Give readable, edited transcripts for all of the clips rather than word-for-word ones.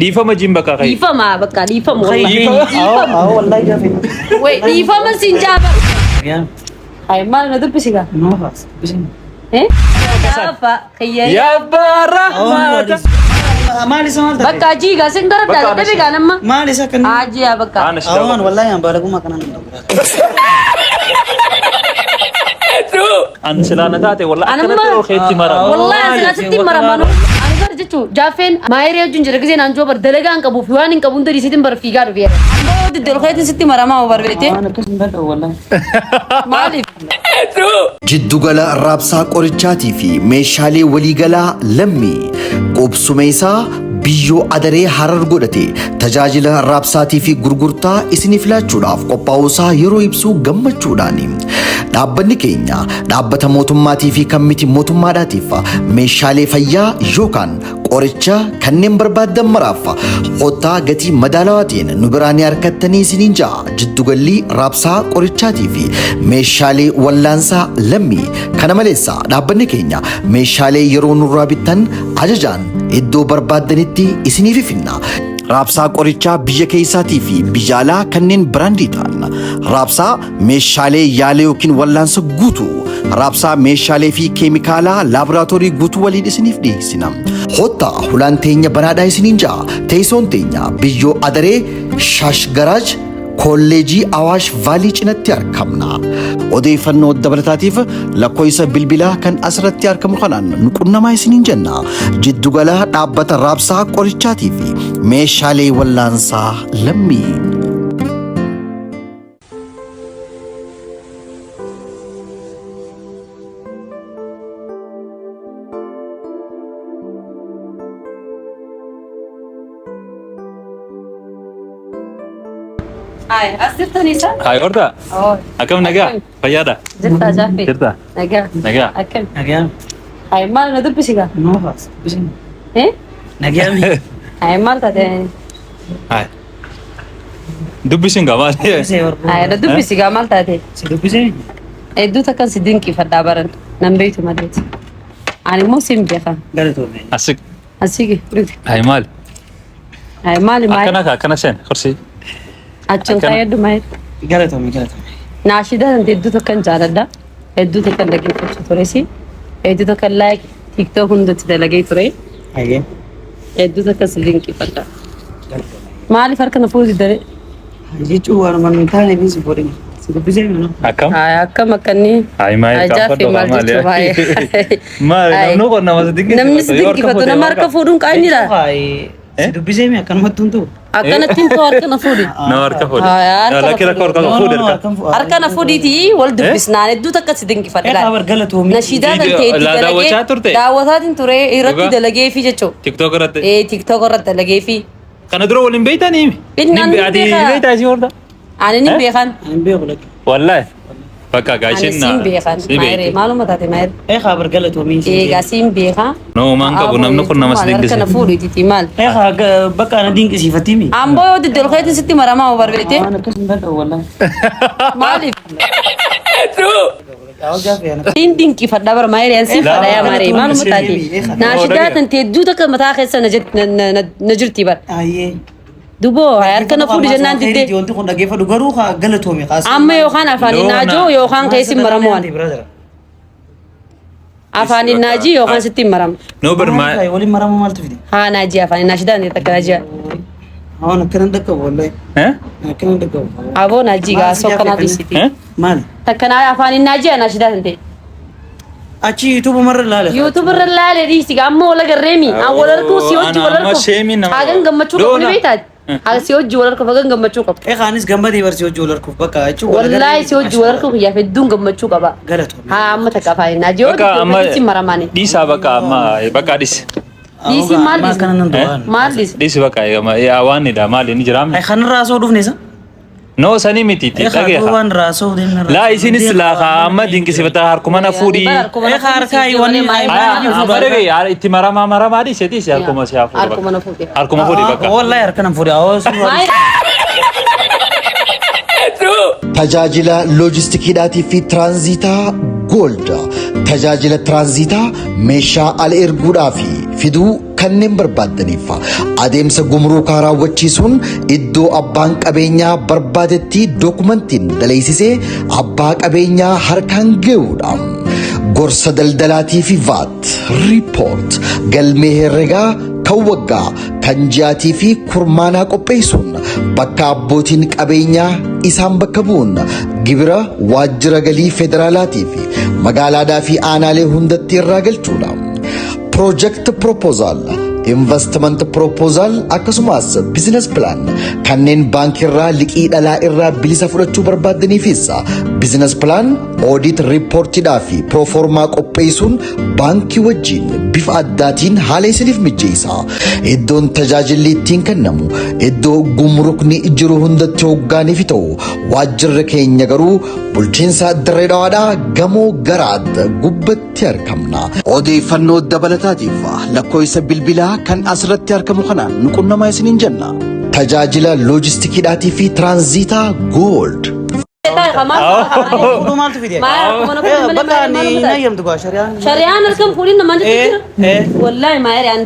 Dhiifama jiin bakka kai. Dhiifama bakka dhiifama wallahi. Dhiifama. Dhiifama. Awo wallahi gaafa. Wait, dhiifama siin jaaba. Yaa. Ay maal na dubbisi gaa? Nama faas. Dubbisi. Eh? Gaafa kiyya. Yaa abbaa rahmaata. Maal isa maal ta'e? Bakka ajii gaa sin gara Bakka daala ana dhabe gaa nama. Maal isa kan? Ajii yaa bakka. Ana shida. Awwan wallahi an baalagummaa kanaan hin dhabu. An silaa na taate wallahi Anamma- akkanatti okeetti marama. Wallahi ani silaa sitti maramanu. Ani bar jechuun jaaffeen maayiree wajjin jira giseen anjoo bar dalagaa hin qabuuf waan hin qabu hunda dhiisiitiin bar fiigaa dhufee. Amboo diddelkeetiin sitti maramaa bar beekte. Waan akkas hin danda'u wallahi. Maaliif? Jiddugala raabsaa qorichaatii fi meeshaalee waliigalaa lammii qubsuma isaa biyyoo adaree harar godhate tajaajila raabsaatii fi gurgurtaa isiniif laachuudhaaf qophaa'uusaa yeroo ibsu gammachuudhaani. Dhaabbanni keenya dhaabbata mootummaatii fi kan miti mootummaadhaatiif meeshaalee fayyaa yookaan qoricha kanneen barbaaddan maraaf kottaa gatii madaalawaa ta'een nu biraa ni argattanii isiniin ja'a. Jiddugalli raabsaa qorichaatii fi meeshaalee wallaansaa lammii. Kana malees dhaabbanni keenya meeshaalee yeroo nurraa bittan ajajaan iddoo barbaaddanitti isiniif finna. Raabsaa qorichaa biyya keessaatii fi biyya alaa kanneen biraandii ta'an. Raabsaa meeshaalee yaala yookiin wallaansa guutuu. Raabsaa meeshaalee fi keemikaalaa laaboraatoorii guutuu waliin isiniif dhiyeessina. Kottaa hulaan teenya banaadhaa isiniin ja'a. Teessoon teenya biyyoo adaree Shaash Garaaj Kolleejii Awaash Vaalii cinatti argamna. Odeeffannoo dabalataatiif lakkoofsa bilbilaa kan asirratti argamu kanaan nu qunnamaa isiniin jenna. Jiddugala dhaabbata raabsaa qorichaatii fi meeshaalee wallaansaa lammii. Ay, as jirtanii isa? Hayi horta. Oh. Akkam nagaa? Fayyaadha? Jirtaa jaaffee? Jirta? Nagaa. Nagaa. Akkam. Nagaa. Ay maal na dubbisi gaa? Nama faas. Dubbisi. Eh? Nagaa mi. Ay maal taate? Hayi. Dubbisiin gaa maali? Dubbisee barbaadu. Ay na dubbisi gaa maal taate? Si dubbisee? Hedduu takkan si dinqifadhaa baran. Nan beektu maleeti. Ani immoo sin beeka. Galatoome. Asik. Asii dhufi. Hayi maali? Ay maali maali? Akkana kaa akkana seen korsii. Achiin akkana. fayyadu maali? Galatoome galatoome. Naashidaa tan hedduu takkan jaaladha. Hedduu takkan dhaggeeffachuu turesi. Hedduu takkan like TikTok hundatti dalagee ture. Hayyee. Hedduu takkan si dinqifadha. Galatoome. Maaliif harka na fuudhi daree? Jechuun waanuma hin taane fi si godhin. Si dubbisee mi? Akkam? Ay akkam akkanni. Hayi maali? Ay jaaffee maal jechuuf ay. Maali? Ay. Namni kun nama si dinqisiifatu. Namni si Yoo harka dinqifatu fuudhe nama harka fuudhuun qaanyidha. Si dubbisee mi akkanumatti huntuu? Akkanatti hin ta'u harka na fuudhi. Nama harka fuudhe. Ay, harka Lakki rakkoo harka fuudhe harka. Harka na fuudhiitii wal dubbisnaan hedduu takka si dinqifadha. Eegaa bar galatoomii. Nashiidaa kan Viidiyoo- ta'e itti laa daawwachaa dalagee turte? daawwataatiin ture irratti Dhugaa? dalagee fi jechuudha. TikTok irratti. Ee TikTok irratti dalagee fi Kana dura waliin beektanii? Inni ani Ati beekaa. beektaa isii horda? ani ni Eh? beekan. Ani hin beeku lakki. Wallahi. Bakka Ani gaashin siin beekan. Si Maayiree beekti. maaluma taate maayiree. Eegaa bar galatoomii. Eegaa siin beekaa. Noo maan qabu namni kun nama si Harka na dinqisiifatu. fuudhiitii maal? Eegaa bakka na dinqisiifattii mi? Amboo yoo diddelkeetiin sitti maramaa bar beekte. Waan akkas hin danda'u wallahi. Maaliif? Awwa gaafa ana. Siin dinqifadha bara maayiree an siin fadha yaa maayiree maaluma taate. Naashidaa tan ta'e hedduu takka mataa keessa na jirti bar. Ayyee. Duboo harka na fuudhi jennaan diddee. Wanti kun dhaggeeffadhu garuu haa galatoome kaas. Amma yookaan afaaniin naajoo yookaan keessi maramu waan. Afaaniin naajii yookaan sitti hin maramu. Noo bar maa Waliin maramu maaltu fide? Haa naajii afaaniin naashidaa ni takka naajii. Waan akkana hin dhaqqabu wallahi. Eh? Akkana hin dhaqqabu. Aboo naajii gaa sokkanaa dhiisiti. Eh? Maali? Takka naa afaaniin naajii naashidaa hin ta'e. Achi yuutuuba marra ilaale. YouTube irra laalee dhiisi gaa amma wal agarreemi. An wal arguu si hojii wal Ana amma arguu. sheemiin nama Hagan qaba. gammachuu qabu ni Doona. beektaati. Haga si hojii wal arguuf hagan gammachuu qabu. Eegaa anis gammadee barsi hojii wal arguuf bakka jechuun wal Wallaahi si hojii wal arguuf kiyyaaf hedduun gammachuu qaba. Galatoome. Haa amma takka afaaniin naajii yoo Bakka amma sitti maramaani. dhiisaa bakka amma bakka dhisi. Dhiisii maal Amma akkana nan Eh? du'aan. Maal dhiisi? Dhisi bakka yaa waan nidha maali ni jiraame? Ay kanarraa osoo dhufne isa? Noo sanii miti itti Eegaa dhageeha. waan raasoo deemna. Laa isinis laa kaa amma dinqisiifataa harkuma na fuudhii. Eegaa harkaa wanni Amma dhagaye itti maramaa maramaa dhiise dhiise harkuma si haa fuudhu Harkuma na bakka. fuudhe. Harkuma fuudhi bakka. Wallahi harka nan fuudhe. Awwa suuraa. Tajaajila loojistikiidhaatii fi tiraanziitaa Gold. Tajaajila tiraanziitaa meeshaa ala erguudhaa fi fiduu kanneen barbaaddaniif adeemsa gumruukaa raawwachiisuun iddoo abbaan qabeenyaa barbaadetti dookumantiin daleessisee abbaa qabeenyaa harkaan ga'uudha. Gorsa daldalaatii fi VAT report, galmee herregaa kan waggaa, kan ji'aatii fi kurmaanaa qopheessuun bakka abbootiin qabeenyaa isaan bakka bu'uun gibira waajjira galii federaalaatii fi magaalaadhaa fi aanaalee hundatti irraa galchuudha. Project proposal, investment proposal akkasumas business plan kanneen baankiirraa liqii dhalaa irraa bilisa fudhachuu barbaaddaniifis business plan, audit reportidhaa fi proforma qopheessuun baankii wajjin bifa addaatiin haala isiniif mijeessa. Iddoon tajaajilli ittiin kennamu iddoo gumrukni jiru hundatti hoggaaniif ta'u, waajjirri keenya garuu bulchiinsa Dirree Dhawaadhaa gamoo Garaad gubbatti argamna. Odeeffannoo dabalataatiif lakkoofsa bilbilaa kan asirratti argamu kanaan nu qunnamaa isiniin jenna. Tajaajila loojistikiidhaatii fi tiraanziitaa Gold. Fuudhuu maaltu fide? Bakka ani hin hayyamtu gaa shari'aan. Shari'aan harkan fuudhin namaan jettu jira. Wallaahi maayeri an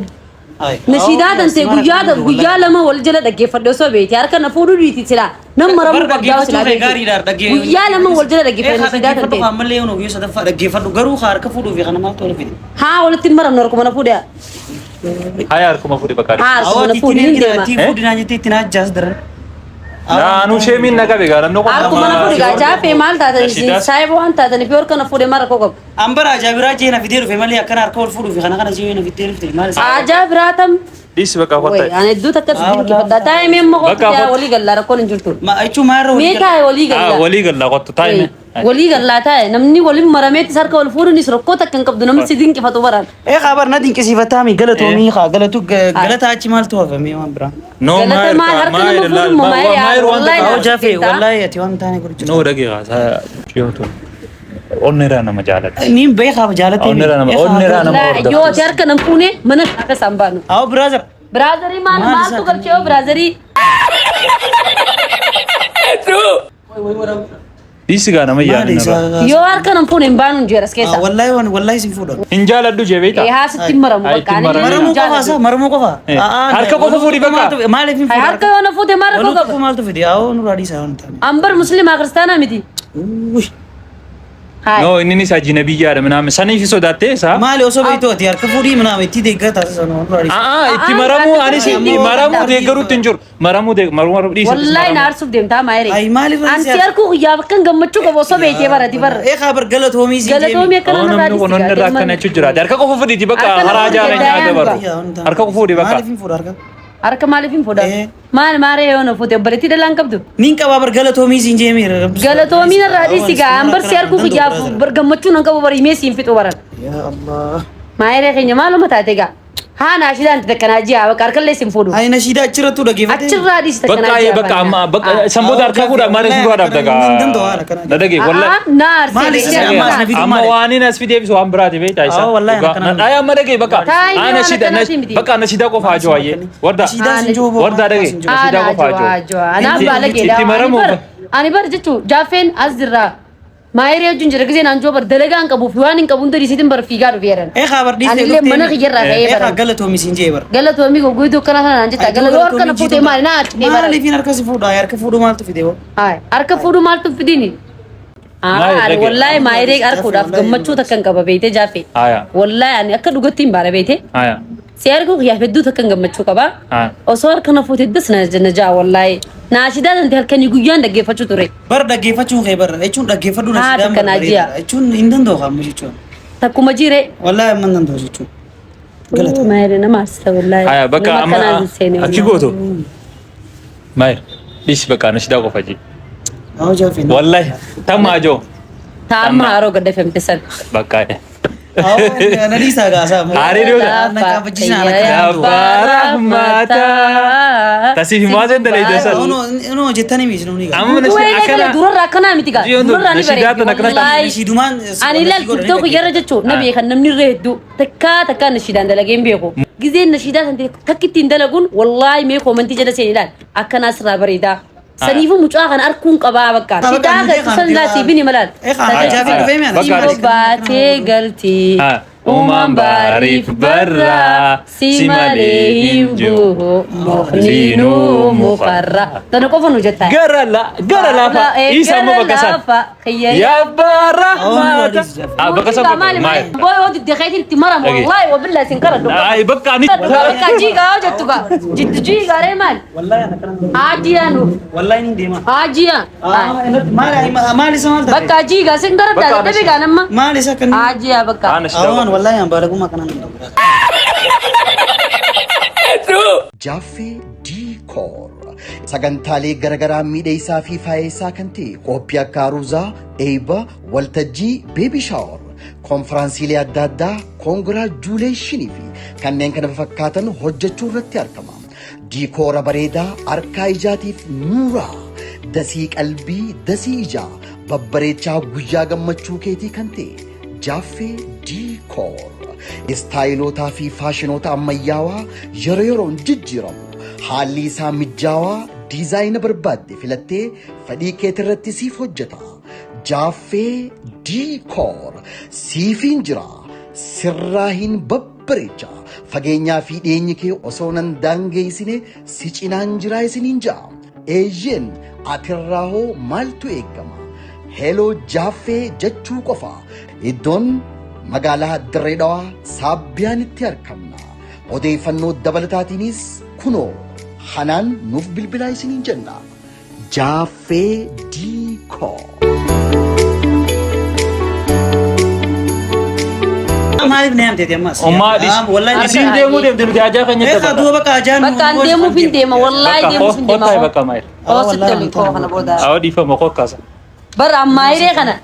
nashiidaa tante guyyaa 2 wal jala dhaggeeffadhe osoo beeti harka na fuudhuu dhiiti silaa nam maramuu Bar qabdaa silaa dhaggeeffachuu kee gaariidha beeti. Guyyaa 2 wal jala dhaggeeffadhe nashiidaa dhaggeeffadhu tante. Ammallee yoo guyyaa sadaffaa dhaggeeffadhu garuu harka fuudhuu fi kana maaltu wal fide? Haa, walitti hin maramnu, harkuma na fuudhe. Haya, harkuma fuudhi bakka. Haa, harkuma na fuudhi hin deema. Ittiin fuudhinaan jettee ittiin hajjaas daran. Naanuu sheemiin na qabe gaa namni Harkuma na fuudhi gaa jaafee maal taatan Nashiidaas. saayiba waan taataniif yoo harka na fuudhe mara koo qabu. Ambara ajaa'ibiraa jee na fidee dhufe malee akkana harka ol fuudhuu fi kana kana jee na fidee dhufte maal isa? Ajaa biraatam. Dhiisi bakka Way hotta. ani hedduu takka si dinqifadha. Taa'ee mee amma Bakka kottu hot- walii gallaa rakkoon hin jirtu. Ma jechuun maal irra Mee walii taa'e walii gallaa. Walii gallaa kottu taa'ime. Walii gallaa taa'e namni waliin marameettis harka wal fuudhuunis rakkoo takka hin qabdu, namni si dinqifatu baraan. Ee kabar na dinqisiifataa mi galatoomii kaa galatu galata achi maaltu hafame waan biraa. No. Galata maal harka nama fuudhu moo maal yaa wallahi Awwa na jafe argita. Wallahi ati waan taane godhu. No, dhageeqa ciyootu. Onneeraa nama jaalatti. Niin beekaa jaalatee. Onneeraa nama Wallahi yoo ati harka nam fuune mana akka isaan baanu. Awwa brother. Brother maal Maal maaltu isaa? galchee yoo brother? Dhiisi gaa nama Maali yaadina. isaa? Yoo harka nam fuune hin baanu hin jeeras keessa. Wallahi waan wallahi sin fuudha. Hin jaaladhu jee beektaa? Ee, haa sitti hin maramu Ay, bakka itti ani hin Maramuu hin qofa jaalladhu. isaa maramuu qofa. Eh, harka qofa fuudhi bakka. Maaliif hin Ay, fuudha? harka yoo na fuute maal rakkoo Waluu qaba? maaltu fide? Awwa nurraa dhiisaa waan taane. Ambar musliimaa kiristaanaa miti. Uwwi. Haay. No, inni ajnabiyyaadha minaamin. Saniif sodaattee isaa? Maali osoo beektu ati harka fuudhii minaamin itti deeggarta taasisan nurraa dhiisaa. Aa, itti Aa, maramuu harka anis fuudhii itti itti maramuu deeggarta. deeggaruutti hin jiru. Maramuu deeggaruu dhiisi. Wallahi na aarsuuf deemtaa maayire. Ay, maaliif Ansi harkuu guyyaa bakkan gammachuu qabu osoo beekee barati barra. Ee kabar galatoomii siin Galatoomii akkana Oo, narraa namni kun onni irraa akkana jechuun jiraate. Harka qofa fuudhiiti bakka Harka haraa nama jaala fuudhee nyaata baru. daa'ima. Harka qofa fuudhi bakka. Maaliif hin fuudha harka? Harka maaliif hin fuudha? Eh. Maal maaree yoo na fuute obboleettii dhalaan qabdu? Nin qabaa bar galatoomii siin jeemee. Galatoomiin irraa dhiisi gaa ambar si harkuu guyyaa bar gammachuu nan qabu bari himee siin fixu baran. Yaa Allah. Maayiree keenya maaluma taate gaa? Haa naashidaan takkanaa ji'a bakka harkallee siin fuudhu. Ay nashiida achirrattuu dhaggeeffate. Achirraa dhiisi Bakka takkanaa ayee ji'a. bakka amma bakka sanboota harka fuudha maaliif fuudha dhabda gaa. Hin danda'u haala kana. Na dhagee wallahi. Na arsee Maali beekte isin ammaas na fidu Amma maali? waan inni as fideefis waan biraati beektaa isaa. Awwa, wallahi akkana Ay amma dhagee bakka. Taa'ii Aa, waan nashiida akkanaati miti. bakka nashiida qofa haa jiru ayyee. Warda. Nashiidaa siin jiru Warda dhagee nashiidaa qofa haa jiru. Anaaf baala Itti maramuu. Ani bar jechuun jaaffeen as jirraa. Maayiree wajjin jira giseen anjoo bar dalagaa hin qabuuf waan hin qabu hunda dhiisiitiin bar fiigaa dhufe jedhan. Ee kabar dhiistee Anillee mana kiyyarraa ka'ee Ee baran. galatoomii siin jee bar. Galatoomii goggoituu akkana kana naan jetta. Gala yoo harka na fuute maali na aartee baran. Maaliif hin harka si fuudha? Harka fuudhuu maaltu fide hoo? Haay, harka fuudhuu maaltu fidini? Maayiree dhagee. Wallaahi maayiree harkuudhaaf gammachuu takka hin qaba beeytee jaaffee. Haya. Wallaahi ani akka dhugatti hin baana beeytee. Haya. Si arguu kiyyaaf hedduu takka hin gammachuu qaba. Haya. Osoo harka na fuute das na jaa wallaahi. Naashidaa tante halkanii guyyaan dhaggeeffachuu ture. Bar dhaggeeffachuun kee bar jechuun dhaggeeffadhu Haa, nashiidaan takka naa ji'a. barbareeda jechuun hin danda'u qaamni jechuun. Takkuma jiree. Wallaahi amma hin danda'u jechuun. Galata. Maayiree nama arsita wallaahi. Haya bakka Nama amma akkanaan hin seene akki wallaahi. gootu. Maayir dhiisi bakka nashiidaa qofa jee. Awwa jaafee. Wallahi tamma ajoo. Taamma haroo gaddafamte san. Bakka. Awwa na dhiisaa gaasaa. Haaree dhiyoo Na kaafachisna na kaafatu. Rahmataa. Tasiif himaa seen dalayda san. Ono ono jettanii miti nuuni gaa. Amma Wayii nashiidaa kana akkana. durarraa akkanaa miti gaa. Jiyoon Durarraa ni nashiidaa bareeddi tana akkana wallaahi. Nashiidumaan. Ani ilaal TikTok yeroo jechuun na beekan namni irra hedduu takkaa takkaa nashiidaan dalagee hin beeku. Gizeen nashiidaa san takki ittiin dalaguun wallaahi mee comment jala seen ilaal akkanaa sirraa bareedaa. Saniifuu mucaa kana arkuun qabaa bakka. Shidaa kan san laa siif ni malaal. Eh, kan ajaa'ib dhufee mi'a. Bakka Simboo baatee galti. Ah. Uumaan baariif barraa si malee hin bu'u mukninuu mukarra. Tana qofa nu jettaa. Gara la gara laafa isa amma bakka san. Yaa bara maata. Ah bakka san Maali bakka maali. Booy oo didde keetiin itti maramu Dhagee. wallaahi wabillahi sin kara dhugaa. Ay bakka ani. Bakka jiigaa yoo jettu gaa. Jiddu jiigaa ree maali? Wallahi ana kana. Haajiyaa nuuf. Wallahi ni deema. Haajiyaa. Maali maali isa maal taate? Bakka jiigaa sin gara Bakka daadha beekaa nama. Maali isa kan? Haajiyaa bakka. Ana shida. Awwan wallahi an baalagummaa kanaan hin danda'u. Jaaffee Diikoor sagantaalee garaagaraa miidheessaa fi faayeessaa kan ta'e qophii akka aruuzaa, eebba, waltajjii, baby shower, konfiraansiilee adda addaa, koongiraajuleeshinii fi kanneen kana fakkaatan hojjechuu irratti argama. Diikoora bareedaa harkaa ijaatiif nuuraa, dasii qalbii, dasii ijaa, babbareechaa guyyaa gammachuu keetii kan ta'e Jaaffee Diikoor. Istaayilotaa fi faashinoota ammayyaawaa yeroo yeroon jijjiiramu haalli isaa mijaawaa diizaayina barbaadde filattee fedhii keetirratti siif hojjeta. Jaaffee Diikoor siifiin jira sirraa hin babbareecha fageenyaa fi dhiyeenyi kee osoo nan daangeessine si cinaan jiraa isiniin ja'a. Eeyyeen atirraa hoo maaltu eegama? Heloo Jaaffee jechuu qofa. Iddoon magaalaa Dirree Dhawaa Saabbiyaanitti argamna. Odeeffannoo dabalataatiinis kunoo hanaan nuuf bilbilaa isiniin jenna. Jaaffee Diikoo. Maaliif na yaamteeti ammas? Ummaa dhis. Wallahi Isin deemuu deemte nuti ajaa keenya Eegaa duuba bakka ajaan. Bakka an deemuuf hin deema wallaahi deemuuf hin deema. Kottaa bakka maayil. Oo sitti oli koo kana booda. Awwa dhiifama kokkaasa. Bara ammaa hiree kana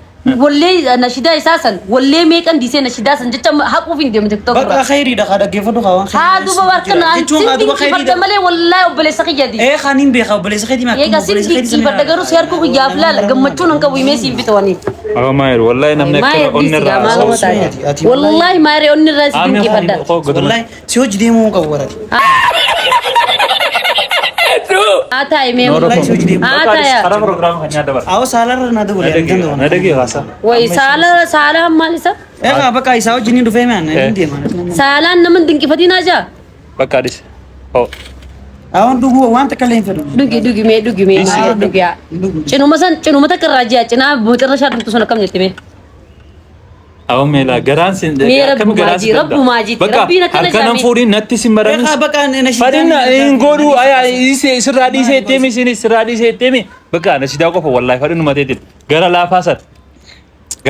wallee nashidaa isaa san wallee meeqan dhiisee nashidaa san jecha haquuf hin deemu tiktok Bakka irra. khayriidha haa dhaggeeffadhu haa waan Haa duuba bakka naan Jechuun sin haa duuba dinqifadha khayriidha. malee wallaahi obboleessa kiyyaati. Ee kaan hin beeka obboleessa keetii maa Egaa sin dinqifadha garuu si harkuu kiyyaaf laala gammachuun hin qabu himee siin bitawanii. Awwa maayil wallahi namni Maayil akkana onni dhiisi gaa irraa maal haasa'u. goota Ati wallahi- Wallaahi maayil onni irraa si dinqifadha. Wallahi si hojii deemuu hin qabu warati. Haa taa'i mee. Wallahi si hojii deemuu. Haa taa'a. Karaa proogiraama kan nyaata bara. Awwa saalarra na dabale hin danda'u. Na dhagee haasa. Wayi saala saala maal isa? Egaa bakka isaa wajjin hin dhufee maan hin deema. Saalaan nama hin dinqifatinaa jaa. Bakka dhis. Hoo. Awwan dhuguu waan takka illee hin fedhu. Dhugi dhugi mee dhugi mee maayil dhugi yaa. Cinuma san cinuma takka irraa ji'a cinaa mucirra shaa dhumtu sun akkam jetti mee. Awwa meelaa garaan sin Mee akkam rabbumaa garaan ji sin rabbumaa jitti Bakka rabbiin akkana harka nan jaamee. fuudhin natti sin maranis. Egaa bakka nashiidaan. Fadina hin godhu ayaa isee sirraa dhiisee itteemi isinis sirraa dhiisee itteemi bakka nashidaa qofa wallahi fadhinuma teetin gara laafaa san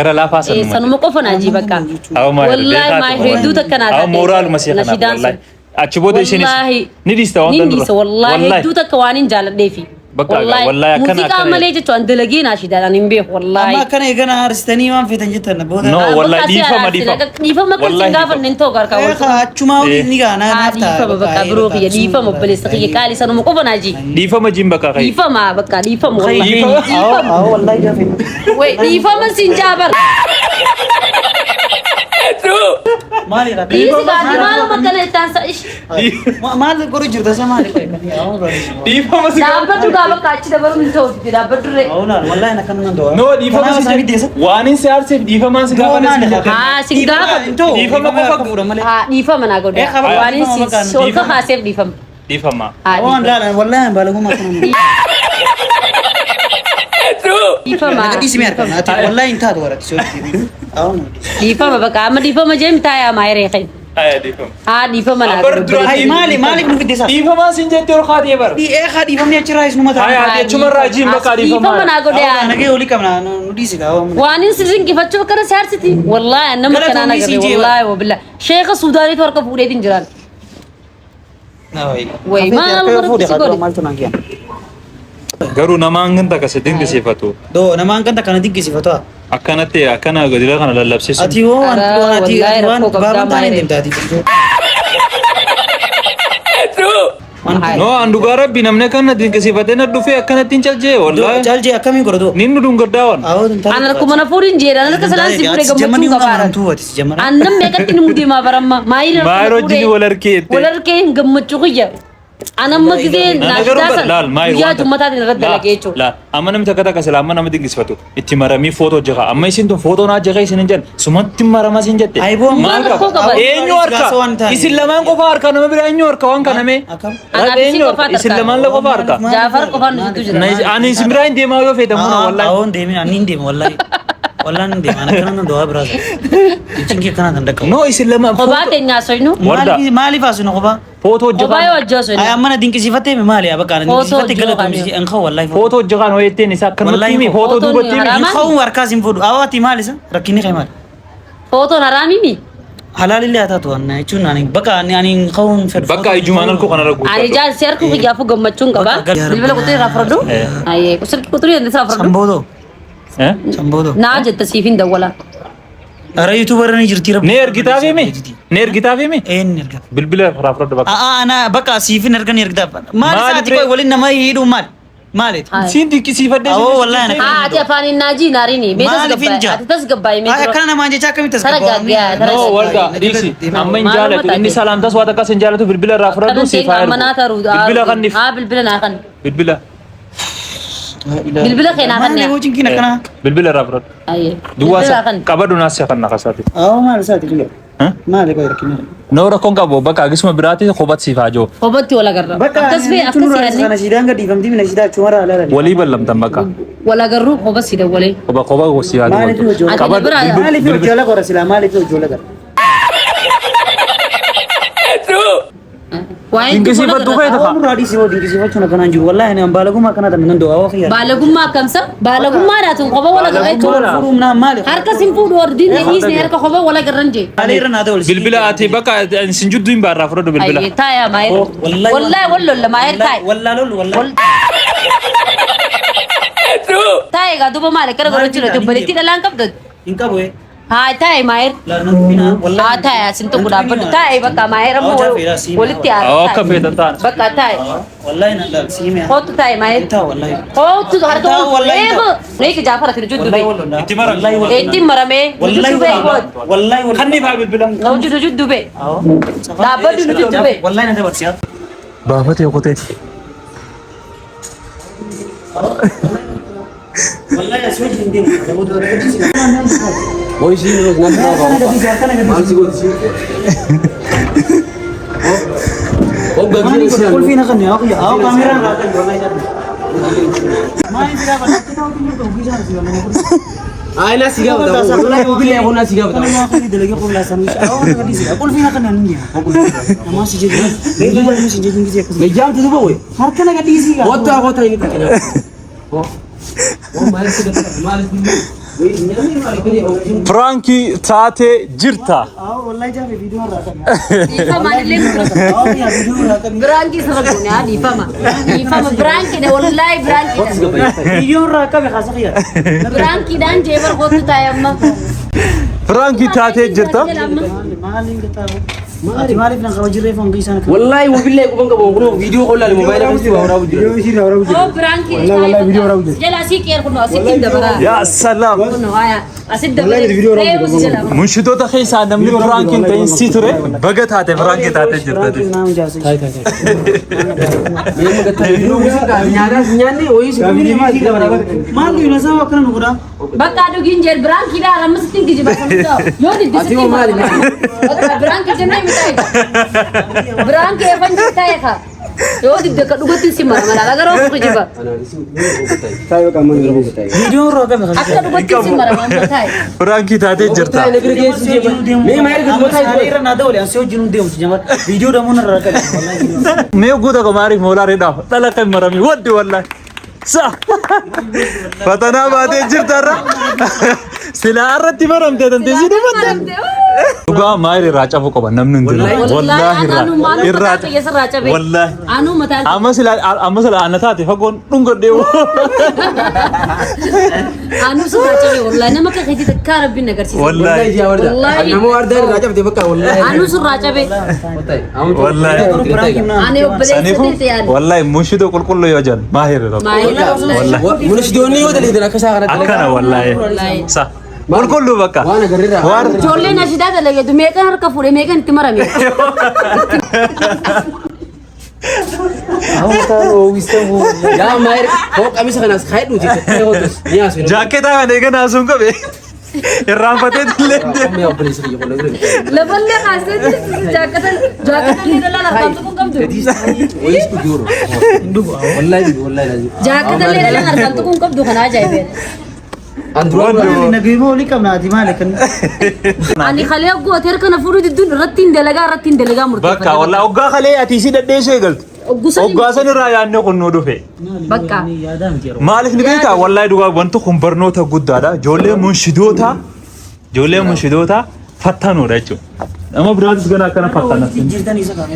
gara laafaa san Eh, Sanuma qofa naa ji bakka. Awwa maayil Wallaahi maayil hedduu takka naa Awwa taate. mooraaluma see kanaaf Nashidaan sun. wallahi achi booda isinis Wallaahi. ni dhiista waan Nin tan dura dhiisa wallaahi hedduu takka waan hin jaaladheefi. Bakka egaa, wallaahi akkana- Muuziqaa akkana- malee jechuun an dalagee nashidaadhaan hin beeku wallaahi. Amma akkana eegana aarsitanii waan feetan jettan booda. No, Ah, wallahi bakka asii dhiifama araarsina. dhiifama. Dhiifama kan Wallahi sin gaafanne hin ta'u gargaa wal Egaa achumaa waliin ni gaa Haa naaf ta'a. dhiifama bakka biroo kiyya dhiifama obboleessa kiyya qaali sanuma qofa naa ji. Dhiifama jiin bakka kai. Dhiifama bakka dhiifama wallaahi. Dhiifama. Awwa wallahi gaafa. Wai dhiifama sin jaabar. Maalidha? Dhiisi gaati maaluma kana ittaan sa ish. Maal godhu jirta isa maali? Dhiifama si Dhaabbadhu gaa bakka achi dabaluun hin ta'u dhaabbadhu ree. Awwalaan wallahi akkana nan do'a. No dhiifama si waan hin si aarseef dhiifamaan si gaafanne si jette. Haa sin gaafadhu. Dhiifama qofa fuudha malee. Haa dhiifama naa godhe. Eh, qaba- Waan hin dhiifama bakka si ol kakaaseef dhiifama. Dhiifama. Haa Awwaan dhiifama. laala wallahi baalagummaa akkana nan. Dhiifama. Dhiisi mee harka ati wallahi hin taatu warati si hojii. Awwaan. Dhiifama bakka amma dhiifama jee mitaayaa maayiree kee. Aya dhiifama. Haa dhiifama naa Abar godhe. dura- Ay maali maaliif nu fidde isaa? Dhiifamaa sin jette ol kaatee bara. Ee haa dhiifamni achirraa is numa ta'a. Aya ati achumarraa jiin bakka dhiifama. Dhiifama naa godhe. Awwaan nagee olii qabna nu dhiisi kaa. Waan hin sinqifachuu akkana si aarsiti. Wallaahi nama Galatoomii kanaan agarre siin jee wallaahi wabila. Sheeka Suudaaniitu harka fuudheetiin jiraan. Way, maal godhatti si godhe? Maaltu naan kenna? Garuu namaan kan takka si dinqisiifatu. Doo namaan kan takka na dinqisiifatu. Akkanatti akkana godina kana lallabsiisu. Ati hoo waan Karaa ati wallaahi waan rakkoo qabdaa baaban taane maayiree. deemta ati. No an dhugaa rabbi namni akkana dinqisiifatee na dhufee akkanatti hin calchee wallahi. Calchee akkamiin godhatu? Nin nu dhungaddaa waan. An harkuma na fuudhin jedhan harka salaan si fuudhe gammachuu qabaara. Annan meeqatti ni mudeemaa baramma. Maayiree Maayiroo wajjin wal harkee jette. Wal harkee hin gammachuu kiyya. Anamma gizee Garuu naashidaa san laal maayir guyyaa waan takka. jummataatiin irratti dalagee jechuudha. Laal amma namni takka takka sila amma nama dinqisifatu itti maramii footoo jaha amma isin tun footoo naa jaha isin hin jedhan sumatti marama isin jette. Ayboo Maal rakkoo qaba? qaba? Eenyu harka? Waan taane. Isin lamaan qofa harka nama biraa eenyu harka waan kana mee? Akkam? Anaaf isin Eenyu harka? qofaatu Isin harka. lamaan la qofa harka. Jaafar qofaan nu jidduu jira. Ani isin biraa hin deemaa yoo feetan muna wallahi. Awon deemin ani hin deemu wallahi. Wallahi hin deemu. Ana kana nan dawaa biraa. Jechuun kee kana tan dhaqqabu. No isin lamaan Kophaa teenya haasofnu. Warda. Maaliif haasofnu kophaa? Footoo Kophaa yoo jaha. wajji haasofnu. Ay amma na dinqisiifattee mi maali? Bakka na Footoo dinqisiifattee hojii galatoomsi yookaan hin qabu wallahi. Footoo jahaan ho'etteen isaa akkanumatti Wallahi himi footoo Footoon duubatti himi. haraama. Hin qabu harkaas hin fuudhu. Awaati maali isa? Rakkinni kee maali? Footoon haraamimi. Halaalillee haa taatu anna jechuun ani bakka ani ani hin qabu hin fedhu. Bakka ijumaan harkuu kanarra Ani guuttadhu. jaan si harkuu kiyyaafuu gammachuun qaba. Bakka gal- Bilbila quxurii irraa fudhadhu. Ayyee silkii quxurii irraa fudhadhu. Samboodoo. Eh? Samboodoo. Naa jette siif hin dawwala. Ara yuutuubarra ni jirti rabbi. Ne ergitaaf himi? Ne ergitaaf himi? Een erga. Bilbila irraa fudhadhu bakka. Aa ana bakka siifin erga ni ergitaaf. Maali Maali isaati bre- qoy waliin nama hidhuu maali? Maali? Haa. Siin dinqisiifadhee Awoo wallahi ana Haa ati afaan hin naajii naariini. Mee Maaliif hin tasgabbaa'e. jaa? Ati tasgabbaa'e mee Ay dura. akkana namaan jecha akkamitti Tara gaaggaa, tara No, warda dhiisi. Amma hin Maaluma jaalatu. Inni taate? salaamtas waan akkas hin jaalatu bilbila irraa fudhadhu Kanan siif ta'e haa ergu. ammanaa taruu. Bilbila kanniif. Haa bilbila naa kan. Bilbila. Bilbila kee naa Maali kan. hojiin kee akkana? Bilbila irraa fudhadhu. Ayyee. Duwwaa Bilbila kan. qabadhu naas kan naqasaati. Awoo maali isaati kiyya? Maali qoy rakkinni? No rakkoon qabu bakka akkasuma biraatti kophatti siif haa jiru. Kophatti wal agarra. Akkas fee akkas yaadne. Kana siidaan gadi dhiifamtii mina siidaa achuma irraa alaala. Walii ballamtan bakka. Wal agarru kophatti si dawwalee. Kopha kopha si haa Maaliif jiru. hojii Qabadhu Ati Maaliif bilbila. hojii ala qora silaa maaliif hojii ala qora? Waa'ee Dinqisiifadhu kee Awoo ta'a. nurraa dhiisii hoo dinqisiifachuun akkanaan jiru wallaahi ani baalagummaa akkanaa tan nan do'a awoo kiyya. Baalagummaa akkamsa? Baalagummaa dhaatuun kopha wal agarra jechuudha. Furuum naa maali? Harka sin fuudhu ordiin dhiisne harka kopha wal agarran jee. Maali irra naa ta'u Bilbila ati bakka sin jidduu hin baarraa fudhadhu bilbila. Ayyee taayaa maayir. Wallahi Wallahi wal lolla maayir taaye. Wallaa lollu wallaahi. Taaye egaa duuba maali akkana godhachuu dha obboleettii dhalaan qabdu. Hin qabu ee. Haa taaye maayir. Laa nan tuqinaa wallaahi. Haa taaye asin tokko dhaabbadhu taaye bakka maayir ammoo walitti Awoo haara. akka feetan ta'an. Bakka taaye. Wallaahi nan laal siime. Kootu taaye maayir. Hin taa'u wallaahi. Kootu harka Taa'u wallaahi hin eegu. Reeki jaafar ati nuju Wallaahi dubee. wallaahi. Itti marame. Wallaahi wallaahi. Ittiin maramee nuju Wallaahi dubee wallaahi. goot. Wallaahi wallaahi. Kanniif haa bilbila. Nuju nuju dubee. Awoo. Dhaabbadhu nuju dubee. Wallaahi na dabarsi haa. Baafatee kotee. Wallaahi asii wajjin hin deemu. Qulfii na kanne haa haa kaameraan irraa kan wallaahi jaalladha. Maali biraa kan akka ta'u jirtu ofii isaa si wallaahi. Aina sigabata wallahi wabillahi kuna sigabata. Qulfii na kanne hin deemu. Namaa si jechuun. Beekaa si jechuun gisee akkasuma. Mejam tu duba we. Harka na gadhiisii gaa. Kota kota ini kena. Oh. Oh maal si gata maal si. Firaankii taatee jirta. Wallaahi jaafe viidiyoo irraa kan. Dhiifama illee Viidiyoo irraa kan. Biraankii sirra goone haa dhiifama. Dhiifama biraankiidha wallaahi biraankiidha. Viidiyoo irraa qabe kaasa xiyya. Biraankiidhaan jee bar kootu taa'e amma. Firaankii taatee jirta. Maaliin gataa Ati maaliif na qaba jirree foon isaan akka. Wallahi wabillahi kuban qaba kuno video qolla le mobile kan si warabu jira. Oo biraankii jala asii qeer kunoo asitti hin dabaraa. Yaa salaam. Kunoo haya asitti dabaree reefu si jala. Munshidoota keessaa namni firaankii hin ta'in si ture baga taate firaankii taatee jirta. Nyaata nyaanni wayii si Maal nuyi nasaa akkana nu godhaa. Bakka dhugiin jeel biraankiidhaan amma sitti hin kijiba. Yoo diddi sitti hin Bakka biraankii jennee mitaa'e. Biraankii eefan jirtaa'e kaa. Yoo didde akka dhugatti si mara mara agaroo of kijiba. Viidiyoo irraa qabe kaasa. Akka dhugatti si mara mara taa'e. Firaankii taatee jirta. Mee maal gadi mataa Saalee irra naa ta'u asii wajjin deemu jamar. Viidiyoo damuun irraa qabe. Mee guuta qomaariif moolaa reedhaaf dhala kan marame waddi wallahi. Sa fatanaa baatee jirta irra silaa irratti maramte tantee si dhufatte. Dhugaa maayil irraa cabuu qaba namni hundinuu. Wallaahi irraa irraa irraa cabe. Wallaahi. Anuu mataan Amma silaa ana taate fagoon dhungadhee. Anuu sirraa cabe wallaahi nama akka keetii takkaa rabbiin agarsiisa. Wallaahi. Wallaahi. Nama wardaa irraa cabte bakka wallahi. Anuu sirraa cabe. Wallaahi. Ani obboleessa Saniifuu ta'e yaadde. wallaahi munshidoo qulqulluu yoo jedhan maahir tokko. Maayil. Wallaahi. Munashidoonni yoo dalagan akka isaa kanatti. Akkana wallaahi. Wallaahi. Sa qulqulluu bakka. Waan agarreerra. Waan Ijoolleen ashidaa dalageetu meeqan harka fuudhe meeqan itti marame. Yaa maayir hoo qamisa kanas kaayidhuuti hotus ni haasofne. Jaakketaa kana eega naasuun qabe. Irraanfatee illee deema. Amma yaa obboleessa kiyya qonna bira. Laballee kaasee jaakkata jaakkata illee dhalaan harkaan tuquun qabdu. Wayis dhugi yeroo. Wallaahi dhugi wallaahi laazim. Jaakkata illee dhalaan harkaan tuquun qabdu kana ajaa'ibeen. An dura Nagayuma olii qabna ati maali kan. Ani kalee goote harka na fuudhuu didduun irratti hin dalagaa irratti hin dalagaa murteeffadhe. Bakka wallaahi hoggaa kalee ati isii dhadheessuu eegalte. Hoggaa san irraa yaadne kun nu dhufe. Bakka. Yaadaa miti yeroo. Maaliif ni beektaa wallaahi dhugaa wanti kun barnoota guddaadha. Ijoollee munshidoota ijoollee munshidoota fattanuudha jechuudha. Nama biraatis gana akkana fattana. Jijjiirtan isa kana.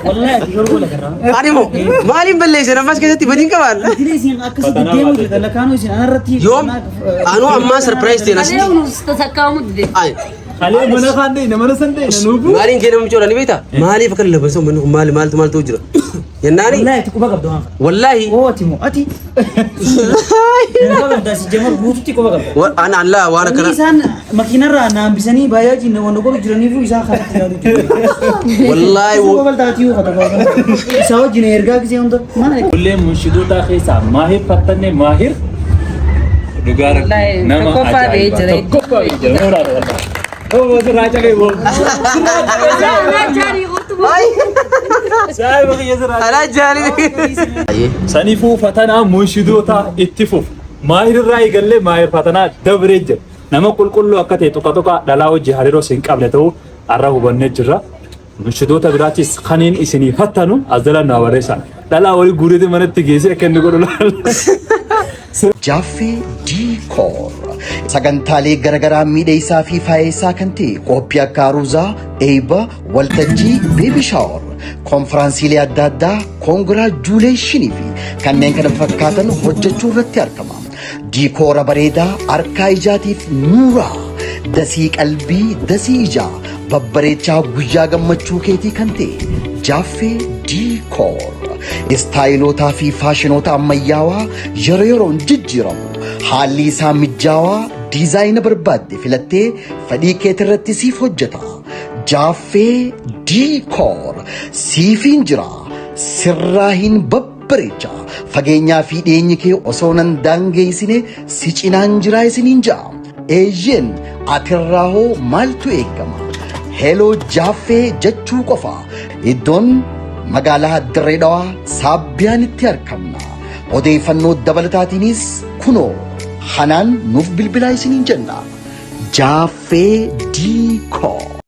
Wallahi ati garuu wal agarraa. Ani moo maaliin balleessan ammas keessatti badiin qabaan. Idilee isin akkasitti deemuu jirtan lakkaanuu isin anarratti. Yoom anuu ammaa surprise ta'e Kalee asitti. nu tasakkaa'amu dide. Ay Kalee mana kaan deemne mana san deemne nuufu. maaliin kee nama micoodha ni beektaa? Maaliif akka lallaban sun manni kun maali maaltu maaltu jira? Jennaani Wallahi ati quba qabda waan kana. wallaahi Oo ati moo ati. Quba qabda si jamar guututti quba qabda. An Allah waan Wanni akkana isaan makiinarraa na hambisanii baay'ee wanna godhu jiraniifu isaan kanatti yaadu jiru. wallaahi Quba baltaatii yoo kata isaa wajjin ergaa gisee hunda maal Ijoollee munshidoota keessaa maahir fattanne maahir dhugaa Wallaahi, nama tokkoffaa ba'ee ajaa'ibaa. jira. Tokkoffaa ba'ee jira. Mooraa wallaahi. Oo sirraa cabee boo. Saayiba kiyya sirraa. Alaa jaalii. Saniifuu fatanaa munshidoota itti fufu. Maahir irraa eegallee maahir fatanaa dabree jira. Nama qulqulluu akka ta'e tuqa tuqa dhalaa hojii hariiroo hin qabne ta'uu har'a hubannee jirra. Munshidoota biraattis kaniin isinii fattanu as jala naa barreessa. Dhalaa walii guureeti manatti geessee akka inni godhu laala. Jaaffee Diikoor sagantaalee garaagaraa miidheessaa fi faayeessaa kan ta'e qophii akka aruuzaa, eebba, waltajjii, baby shower, konfiraansiilee adda addaa, congratulation fi kanneen kana fakkaatan hojjechuu irratti argama. Diikoora bareedaa harkaa ijaatiif nuuraa, dasii qalbii, dasii ijaa, babbareechaa guyyaa gammachuu keetii kan ta'e Jaaffee Diikoor. Istaayilotaa fi faashinoota ammayyaawaa yeroo yeroon jijjiiramu haalli isaa mijaawaa diizaayina barbaadde filattee fedhii keetirratti siif hojjeta. Jaaffee Diikoor siifiin jira sirraa hin babbareecha fageenyaa fi dhiyeenyi kee osoo nan daangeessine si cinaan jiraa isiniin ja'a. Eeyyeen atirraa hoo maaltu eegama? Hello Jaaffee jechuu qofa. Iddoon magaalaa Dirree Dhawaa Saabbiyaanitti argamna. Odeeffannoo dabalataatiinis kunoo hanaan nuuf bilbilaa isiniin jenna. Jaaffee Diikoor.